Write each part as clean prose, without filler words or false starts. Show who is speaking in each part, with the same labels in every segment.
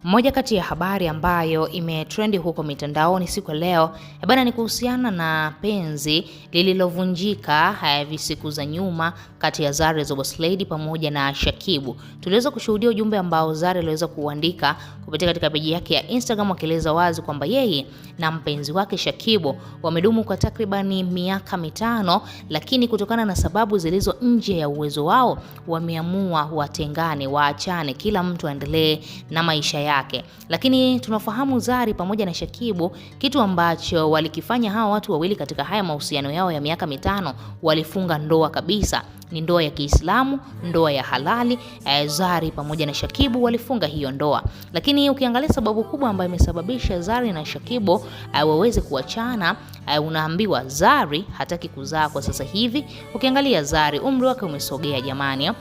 Speaker 1: Moja kati ya habari ambayo imetrendi huko mitandaoni siku ya leo bana ni kuhusiana na penzi lililovunjika siku za nyuma kati ya Zari the Boss Lady pamoja na Shakibu. Tuliweza kushuhudia ujumbe ambao Zari aliweza kuandika kupitia katika peji yake ya Instagram akieleza wazi kwamba yeye na mpenzi wake Shakibu wamedumu kwa takribani miaka 5, lakini kutokana na sababu zilizo nje ya uwezo wao wameamua watengane, waachane, kila mtu aendelee na maisha yake. Lakini tunafahamu Zari pamoja na Shakibu, kitu ambacho walikifanya hawa watu wawili katika haya mahusiano yao ya miaka 5, walifunga ndoa kabisa. Ni ndoa ya Kiislamu, ndoa ya halali. Zari pamoja na Shakibu walifunga hiyo ndoa. Lakini ukiangalia sababu kubwa ambayo imesababisha Zari na Shakibu waweze kuachana, unaambiwa Zari hataki kuzaa kwa sasa hivi. Ukiangalia Zari umri wake umesogea jamani,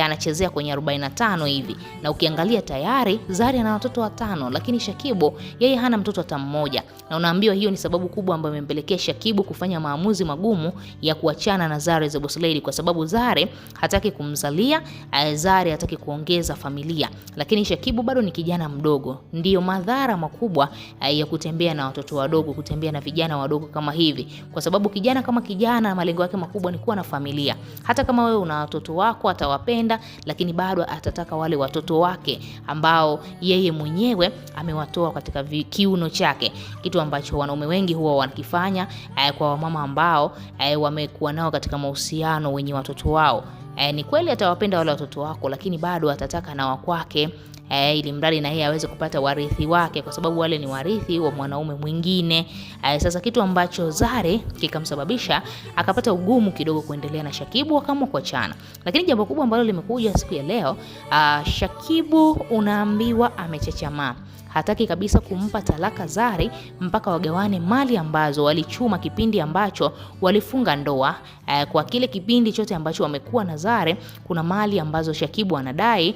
Speaker 1: anachezea kwenye 45 hivi, na ukiangalia tayari Zari ana watoto 5, lakini Shakibu yeye hana mtoto hata mmoja. Na unaambiwa hiyo ni sababu kubwa ambayo imempelekea Shakibu kufanya maamuzi magumu ya kuachana na Zari the Boss Lady, kwa sababu Zari hataki kumzalia, Zari hataki kuongeza familia, lakini Shakibu bado ni kijana mdogo. Ndiyo madhara makubwa ya kutembea na watoto wadogo, kutembea na vijana wadogo kama hivi, kwa sababu kijana kama kijana malengo yake makubwa ni kuwa na familia. Hata kama wewe una watoto wako atawapenda, lakini bado atataka wale watoto wake ambao yeye mwenyewe amewatoa katika kiuno chake, kitu ambacho wanaume wengi huwa wanakifanya kwa wamama ambao wamekuwa nao katika mahusiano wenye watoto wao. Ni kweli atawapenda wale watoto wako, lakini bado atataka na wakwake, ili mradi na yeye aweze kupata warithi wake, kwa sababu wale ni warithi wa mwanaume mwingine. Sasa kitu ambacho Zari kikamsababisha akapata ugumu kidogo kuendelea na Shakibu, akaamua kuachana. Lakini jambo kubwa ambalo limekuja siku ya leo, Shakibu unaambiwa amechechamaa. Hataki kabisa kumpa talaka Zari mpaka wagawane mali ambazo walichuma kipindi ambacho walifunga ndoa. Kwa kile kipindi chote ambacho wamekuwa na Zari, kuna mali ambazo Shakibu anadai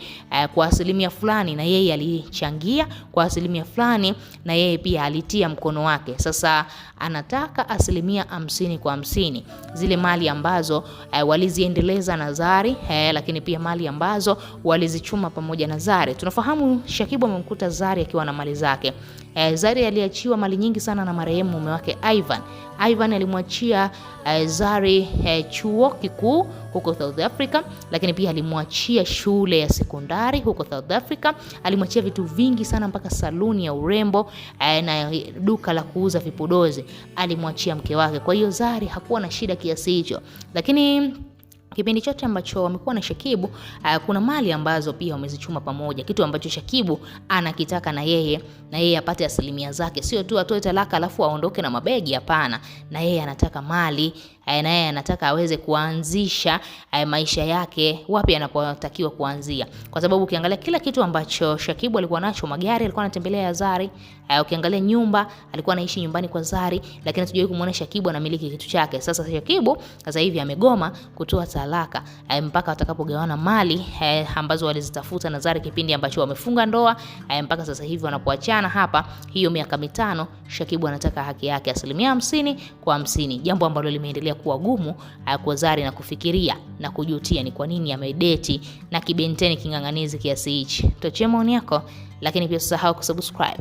Speaker 1: kwa asilimia fulani na yeye alichangia, kwa asilimia fulani na yeye pia alitia mkono wake. Sasa anataka 50% kwa 50 zile mali ambazo waliziendeleza na Zari, lakini pia mali ambazo walizichuma pamoja na Zari. Tunafahamu Shakibu amemkuta Zari akiwa na mali zake. Zari aliachiwa mali nyingi sana na marehemu mume wake Ivan. Ivan alimwachia Zari chuo kikuu huko South Africa, lakini pia alimwachia shule ya sekondari huko South Africa. Alimwachia vitu vingi sana mpaka saluni ya urembo na duka la kuuza vipodozi alimwachia mke wake. Kwa hiyo Zari hakuwa na shida kiasi hicho. Lakini kipindi chote ambacho wamekuwa na Shakibu, kuna mali ambazo pia wamezichuma pamoja, kitu ambacho Shakibu anakitaka na yeye apate asilimia zake, sio tu atoe talaka alafu aondoke na mabegi. Hapana, na yeye anataka mali, na yeye anataka aweze kuanzisha maisha yake wapi anapotakiwa kuanzia, kwa sababu ukiangalia kila kitu ambacho Shakibu alikuwa nacho, magari alikuwa anatembelea ya Zari, ukiangalia nyumba alikuwa anaishi nyumbani kwa Zari, lakini hatujawahi kumuona Shakibu anamiliki kitu chake. Sasa Shakibu sasa hivi amegoma kutoa talaka mpaka watakapogawana mali ambazo walizitafuta na Zari kipindi ambacho wamefunga ndoa, mpaka sasa hivi wanapoachana hapa, hiyo miaka 5, Shakibu anataka haki yake 50% kwa 50, jambo ambalo limeendelea kuwa gumu kwa Zari na kufikiria na kujutia ni kwa nini amedeti na kibenteni king'ang'anizi kiasi hichi. Tochea maoni yako, lakini pia usisahau kusubscribe.